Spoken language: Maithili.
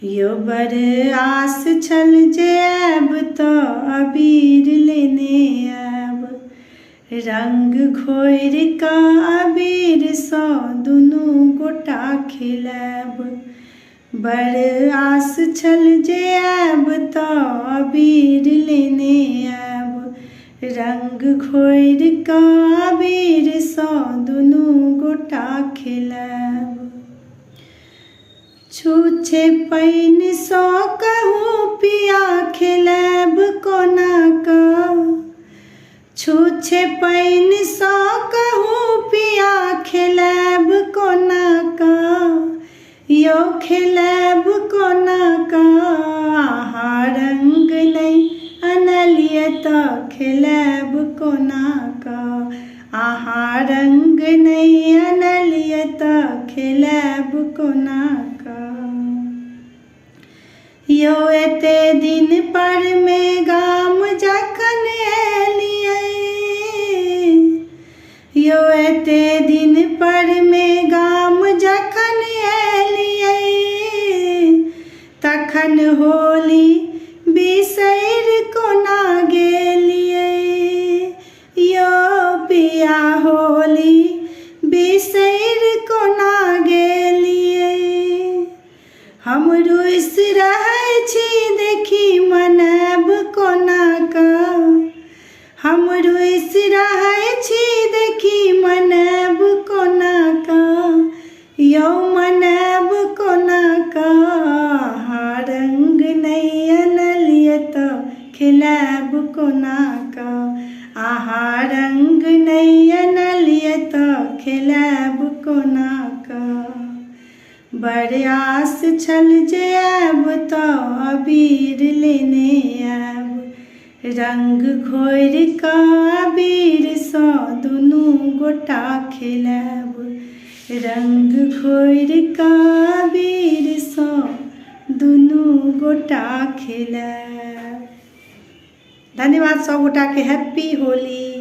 यौ बड़ आस छल जे आयब तऽ अबीर लेने आयब। रंग घोरि कऽ अबीरसँ दुनू गोटा खेलायब। बड़ आस छल जे आयब तऽ अबीर लेने आयब। रंग घोरि कऽ अबीरसँ दुनू गोटा खेलायब। छूछे पानिसँ कहू पिया खेलायब कोना कऽ। छूछे पानिसँ कहू पिया खेलायब कोना कऽ। यौ खेलायब कोना कऽ अहाँ रंग नहि अनलियै तऽ खेलायब कोना कऽ। अहाँ रंग नहि अनलियै तऽ खेलायब कोना कऽ। यौ एते दिन पर मे गाम जखन एलियै। यौ एते दिन पर मे गाम जखन एलियै। तखन होली बिसैर कोना गेलियै। यौ पिया होली बिसैर कोना गेलियै। हम रुसि रहै छी देखी मनायब कोना कऽ। हम रुसि रहै छी देखी मनायब कोना कऽ। यौ मनायब कोना कऽ अहाँ रंग नहि अनलियै तऽ खेलायब कोना कऽ। अहाँ रंग नहि अनलियै तऽ खेलायब कोना कऽ। बड़ आस छल जे आयब तऽ अबीर लेने आयब। रंग घोरि कऽ अबीरसँ दुनू गोटा खेलायब। रंग घोरि कऽ अबीरसँ दुनू गोटा खेलायब। धन्यवाद सब गोटाके। हैप्पी होली।